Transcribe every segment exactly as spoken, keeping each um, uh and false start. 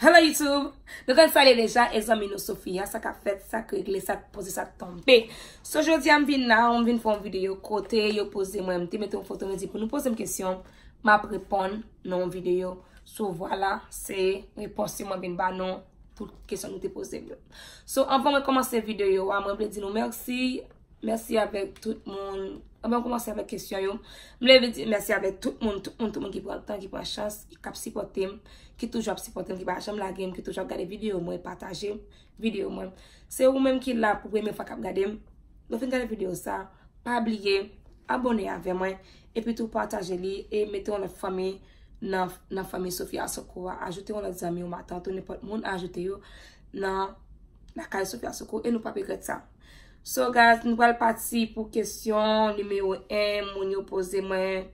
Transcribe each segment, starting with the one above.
Hello YouTube! Nou konn sa l ye deja, e zanmi nou Sofia, sa k ap fèt, sa k regle, sa k poze, sa k tonbe. So, jodi a m vin la, m vin fè yon videyo kote yo poze mwen, m te mete yon foto, mwen di pou nou poze m kesyon, m ap reponn nan yon videyo. So, vwala, se repons yo mwen vin ba nou, tout kesyon nou te poze m yo. So, anvan mwen kòmanse videyo a, mwen vle di nou mèsi. Mèsi avèk tout moun. Anvan m kòmanse avèk kesyon yo, m vle di mèsi avèk tout moun, tout moun, tout moun ki pran tan, ki pran chans, ki ap sipòte m, ki toujou ap sipòte m, ki pa janm lage m, ki toujou ap gade videyo mwen, pataje videyo mwen. Se ou menm ki la pou premye fwa k ap gade m. Lè w fin gade videyo sa, pa bliye abòne avè mwen, epi tou pataje li e mete yon lòt fanmi nan, nan fanmi Sofia Soko a. Ajoute yon lòt zanmi ou matant ou nenpòt moun, ajoute yo nan lakay Sofia Soko e nou p ap regrèt sa. So guys, nou pral pati pou kesyon nimewo en, moun yo poze mwen.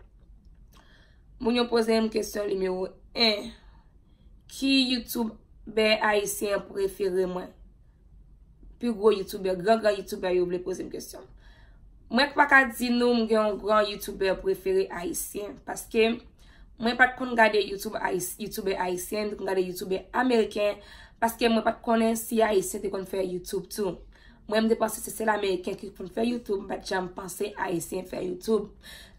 Moun yo poze m kesyon nimewo en. Ki youtubè ayisyen prefere mwen? Pi gwo youtubè, gran gran youtubè yo vle poze m kesyon. Mwen pa ka di nou m gen yon gran youtubè prefere ayisyen, paske mwen pa t konn gade YouTube ayis-, youtubè ayisyen, m te konn gade youtubè ameriken, paske mwen pa t konnen si ayisyen te konn fè YouTube tou. Mwen, m te panse se sèl ameriken ki konn fè YouTube, m pa t janm panse ayisyen fè YouTube.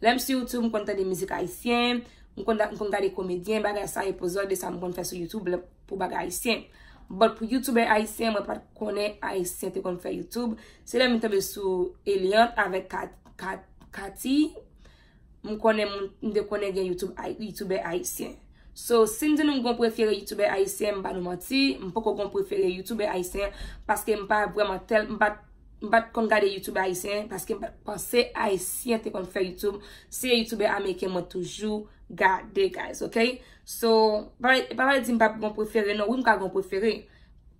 Lè m sou YouTube, m konn tande mizik ayisyen, m konn, m konn gade komedyen, bagay sa, epizòd de sa m konn fè sou YouTube lè, pou bagay ayisyen. But pou youtubè ayisyen, mwen pa t konnen ayisyen te konn fè YouTube. Se lè m tonbe sou Eliante avèk Kat-, Kat-, Katy, m konnen moun, m te konnen gen YouTube ay-, youtubè ayisyen. So, si m di nou m gon prefere youtubè ayisyen, m ba nou manti, m poko gon prefere youtubè ayisyen, paske m pa vrèman tèl, m pa, m pa t konn gade youtubè ayisyen, paske m pa t panse ayisyen te konn fè YouTube. Se youtubè ameriken mwen toujou gade, guys, ok? So, pa, pa vle di m pa gon prefere, non, wi, m ka gon prefere.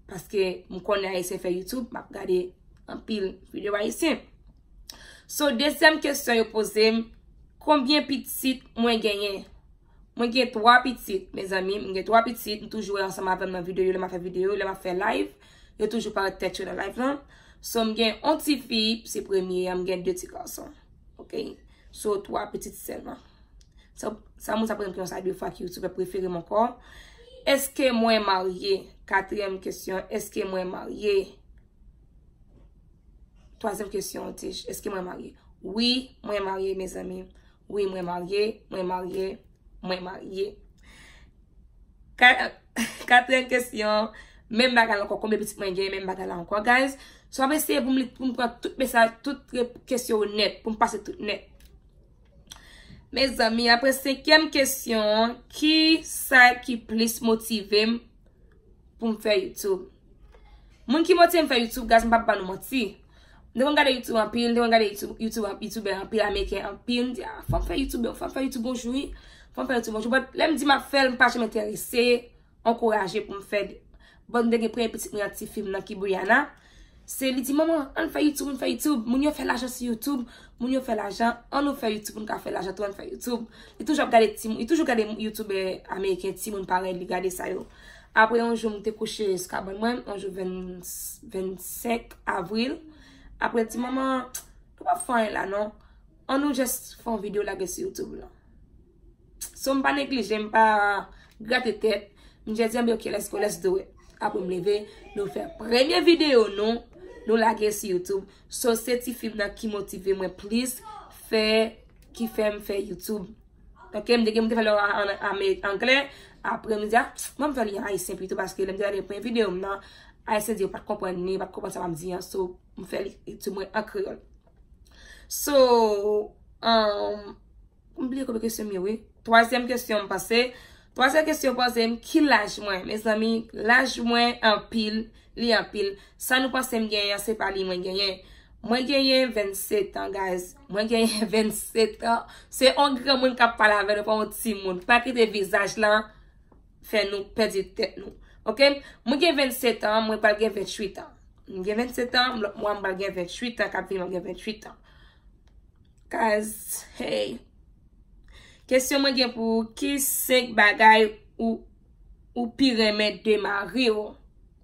Paske m konnen ayisyen fè YouTube, m ap gade anpil videyo ayisyen. So, dezyèm kesyon yo poze m, konbyen pitit mwen genyen? Mwen gen twa pitit, mezanmi, m gen twa pitit, m toujou wè ansanm avè m nan videyo, lè m ap fè videyo, lè m ap fè live, yo toujou parèt tèt yo nan live lan. So, m gen yon ti fi, se premye a, m gen de ti gason. Ok? So, twa pitit sèlman. Sa, sa moun sa poze m kesyon sa de fwa ki youtubè prefere m ankò. Èske mwen marye? Katriyèm kesyon, èske mwen marye? Twazyèm kesyon, ti, èske mwen marye? Wi, mwen marye, mezanmi. Wi, mwen marye, mwen marye, mwen marye. Ka-, katriyèm kesyon, menm bagay la ankò, konbyen pitit mwen gen, menm bagay la ankò, guys. So, m ap eseye pou m li, pou m pran tout mesaj, tout rep-, kesyon yo nèt, pou m pase tout nèt. Mezanmi, apre senkyèm kesyon, ki sa ki plis motive m pou m fè YouTube? Moun ki motive m fè YouTube, guys, m p ap ba nou manti. M te konn gade YouTube anpil, m te konn gade YouTube, YouTube, YouTuber anpil, ameriken anpil. M di, ah, fò m fè YouTube, fò m fè YouTube yon jou, wi. Fò m fè YouTube yon jou. But lè m di m ap fè l, m pa janm enterese, ankouraje pou m fè l. But m te gen premye pitit mwen an, ti fi m nan ki Brianna. Se li di, manman, ann fè YouTube, ann fè YouTube. Moun yo fè lajan sou YouTube. Moun yo fè lajan, ann nou fè YouTube, pou n ka fè lajan tou, ann fè YouTube. Li toujou ap gade timoun, li toujou gade youtubè ameriken, timoun parèy li gade sa yo. Apre yon jou, m te kouche sou kabann mwen, yon jou venn, vennsenk avril. Apre, l di, manman, nou p ap fè anyen la, non. Ann nou just fè yon videyo lage sou YouTube la. So, m pa neglije, m pa grate tèt. M just di, anben, ok, let's go, let's do it. Apre, m leve, nou fè premye videyo nou, nou lage sou YouTube. So, se ti fi m nan ki motive mwen plis, fè, ki fè m fè YouTube. Ok, m te gen, m te fè l an, an, an anglè. Apre, m di, ah, mwen m fè li an ayisyen pito, paske lè m te gade premye videyo m nan, ayisyen di yo pa t konprann li, yo pa t konprann sa m ap di an, so, m fè li, YouTube mwen an kreyòl. So, um, m bliye konbyen kesyon m ye, wi. Twazyèm kesyon m panse. Twazyèm kesyon poze m, ki laj mwen? Mezanmi, laj mwen anpil, li anpil. Sa nou panse m genyen an, se pa li mwen genyen. Mwen genyen vennsetan, guys. Mwen genyen vennsetan. Se yon granmoun k ap pale avè nou, pa yon timoun. Pa kite vizaj lan fè nou pèdi tèt nou. Ok? Mwen gen vennsetan, mwen pral gen venntuit an. Mwen gen vennsetan, lòt mwa mwen pral gen venntuit an, k ap vini mwen gen venntuit an. Guys, hey. Kesyon mwen gen pou ou, ki senk bagay ou, ou pi renmen de mari w?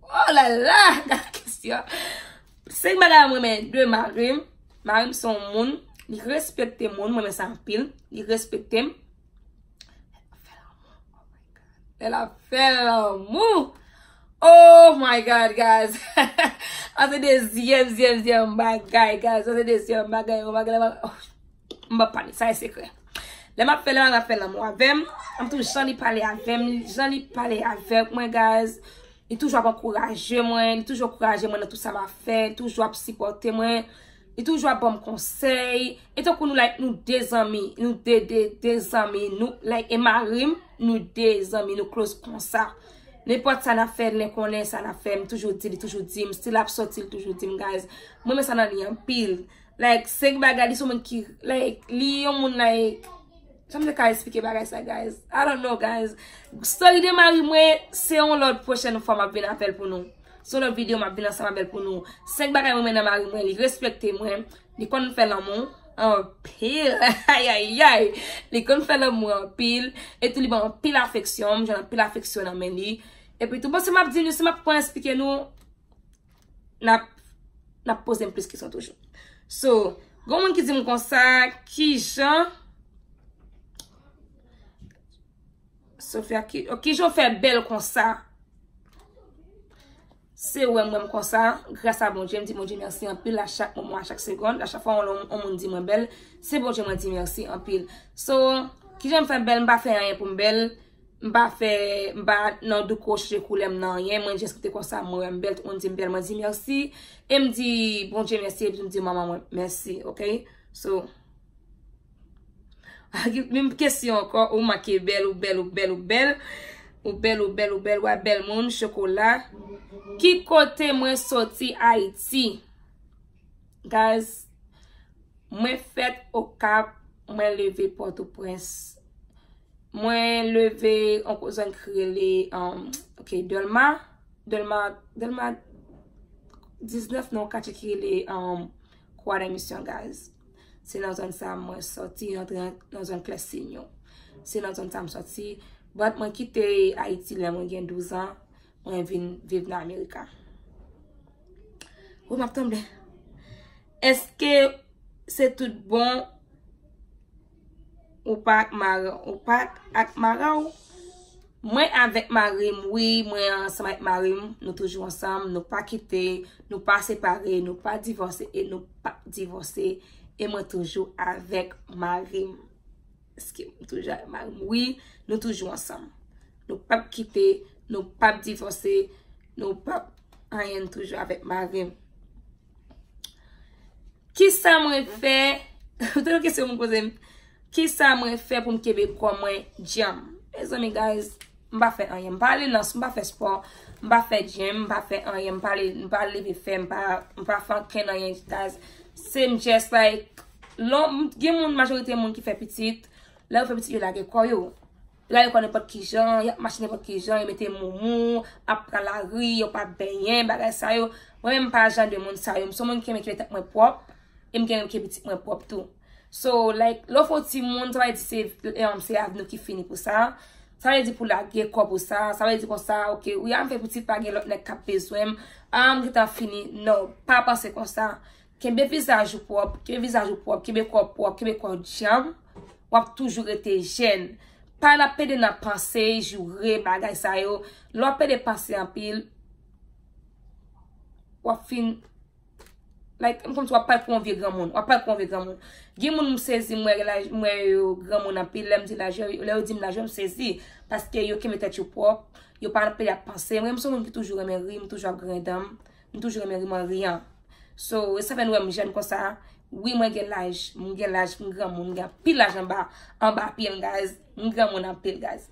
Oh la la, gade kesyon. Senk bagay m renmen de mari m. Mari m se yon moun, li respekte moun, mwen renmen sa anpil. Li respekte m. Lè l ap fè lanmou, oh my God. Lè l ap fè lanmou. Oh my God, guys. An se dezyèm, dezyèm, dezyèm bagay, guys. An se dezyèm bagay, yon bagay la, oh, m pa pale, sa e sekrè. Lè m ap fè, lè m ap fè lanmou avè m, m tou jan li pale avè m, jan li pale avèk mwen, guys. Li toujou ap ankouraje mwen, li toujou ankouraje mwen nan tout sa m ap fè, li toujou ap sipòte mwen, li toujou ap ban m konsèy. E tankou nou, like, nou de zanmi, nou de, de, de zanmi, nou, like, e mari m, nou de zanmi, nou close konsa. Nenpòt sa n ap fè, lè konnen sa n ap fè, m toujou di, li toujou di m, si l ap sòti, li toujou di m, guys. Mwen renmen sa nan li anpil. Like, se yon bagay, li se yon moun ki, like, li yon moun, like, jan m te ka esplike bagay sa, guys? I don't know, guys. Story de mari mwen, se yon lòt pwochèn fwa m ap vin avè l pou nou. Se yon lòt videyo m ap vin ansanm avè l pou nou. Senk bagay mwen renmen nan mari mwen, li respekte mwen, li konn fè lanmou anpil. Ayayay. Li konn fè lanmou anpil. E tou li ban anpil afeksyon, m jwenn anpil afeksyon nan men li. Epi tou, bon, si m ap di nou, si m ap pran esplike nou, n ap, n ap poze m plis kesyon toujou. So, gon moun ki di m konsa, kijan Sofia, ki, oh, kijan w fè bèl konsa? Se wè m wè m konsa, gras a Bondye, m di Bondye mèsi anpil a chak moman, a chak segonn, a chak fwa yon, yon moun di mwen bèl, se Bondye mwen di mèsi anpil. So, kijan m fè bèl? M pa fè anyen pou m bèl, m pa fè, m pa nan douko chanje koulè m nan anyen, mwen jis kite konsa, mwen wè m bèl, tout moun di m bèl, mwen di mèsi, e m di Bondye mèsi, epi m di manman mwen mèsi, oke? So, menm kesyon ankò, ou manke bèl, ou bèl, ou bèl, ou bèl. Ou bèl, ou bèl, ou bèl, ou a bèl moun, chokola. Ki kote mwen soti Ayiti? Guys, mwen fèt Okap, mwen leve Pòtoprens. Mwen leve yon zòn ki rele, um, ok, Dèlma. Dèlma, Dèlma diznèf nan yon katye ki rele, um, Croix de Mission, guys. Se nan zòn sa mwen sòti, antre nan zòn Klèsinyo. Se nan zòn sa m sòti. But mwen kite Ayiti lè mwen gen douz an, mwen vin viv nan Amerika. Wi, m ap tanble. Èske se tout bon ou pa ak mari, ou pa ak mari w? Mwen avèk mari m, wi, mwen ansanm avèk mari m, nou toujou ansanm, nou pa kite, nou pa separe, nou pa divòse e nou p ap divòse. E mwen toujou avèk mari m. Èske m toujou avèk mari m? Wi, nou toujou ansanm. Nou p ap kite, nou p ap divòse, nou p ap anyen, nou toujou avèk mari m. Kisa mwen fè? Tout kesyon moun poze m. Kisa mwen fè pou m kenbe kò mwen djanm? Mezanmi, guys, m pa fè anyen. M pa ale nan, m pa fè spò. M pa fè gym, m pa fè anyen. M pa ale, m pa leve fè, m pa, m pa fè ankenn anyen, guys. Se m just like, lè, gen moun, majorite moun ki fè pitit, lè yo fè pitit, yo lage kò yo. Yo lage kò nenpòt ki jan, y ap mache nenpòt ki jan, yo mete moumou, ap pran lari, yo pa benyen, bagay sa yo. Mwen menm, m pa jan de moun sa yo. M se yon moun ki renmen kenbe tèt mwen pwòp, e m gen renmen kenbe pitit mwen pwòp tou. So, like, lè w fè yon timoun, sa pa vle di se, um, se avni w ki fini pou sa. Sa vle di pou lage kò pou sa. Sa vle di konsa, ok, wi, a m fè pitit, pa gen lòt nèg k ap bezwen m. A, m gentan fini. Non, pa panse konsa. Kenbe vizaj ou pwòp, kenbe vizaj ou pwòp, kenbe kò w pwòp, kenbe kò w djanm. W ap toujou rete jèn. Pa nan pede nan panse, joure, bagay sa yo. Lè w ap pede panse anpil, w ap fin, like, m kòmsi w ap parèt kou yon vye granmoun. W ap parèt kou yon vye granmoun. Gen moun m sezi, m wè laj, m wè yo granmoun anpil. Lè m di laj yo, lè yo di m laj yo, m sezi. Paske yo kenbe tèt yo pwòp. Yo pa nan pede ap panse. Mwen, m se yon moun ki toujou renmen ri, m toujou ap griyen dan m. M toujou renmen ri, m an riyan. So, e sa fè nou wè m jèn konsa. Wi, mwen gen laj, m gen laj, m granmoun, m gen anpil laj anba, anba pye m, guys. M granmoun anpil, guys.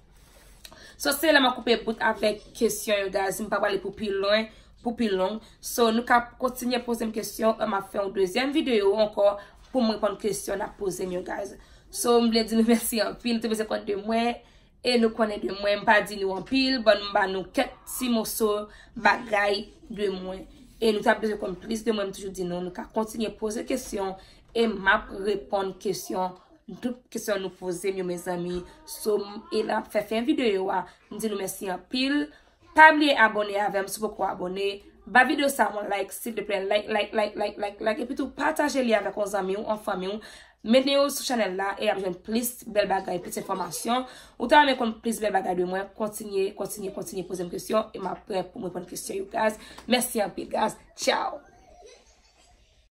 So, se la m ap koupe bout avèk kesyon yo, guys. M pa prale pou pi lwen, pou pi long. So, nou ka kontinye poze m kesyon, e m ap fè yon dezyèm videyo ankò pou m reponn kesyon n ap poze m yo, guys. So, m vle di nou mèsi anpil, nou te bezwen konn de mwen. E nou konnen de mwen, m pa di nou anpil, but m ba nou kèk ti moso bagay de mwen. E nou ta bezwen konn plis de mwen, m toujou di nou, nou ka kontinye poze kesyon e m ap reponn kesyon, tout kesyon nou poze m yo, mezanmi. So, m, e n ap fè fen videyo a, m di nou mèsi anpil. Pa bliye abòne avè m si w poko abòne. Ba videyo sa yon like, silvouplè, like, like, like, like, like, like. Epi tou, pataje li avèk yon zanmi w, yon fanmi w. Mennen yo sou chanèl la e y ap jwenn plis bèl bagay, plis enfòmasyon. Ou ta renmen konn plis bèl bagay de mwen, kontinye, kontinye, kontinye poze m kesyon e m ap prè pou m reponn kesyon yo, guys. Mèsi anpil, guys. Ciao.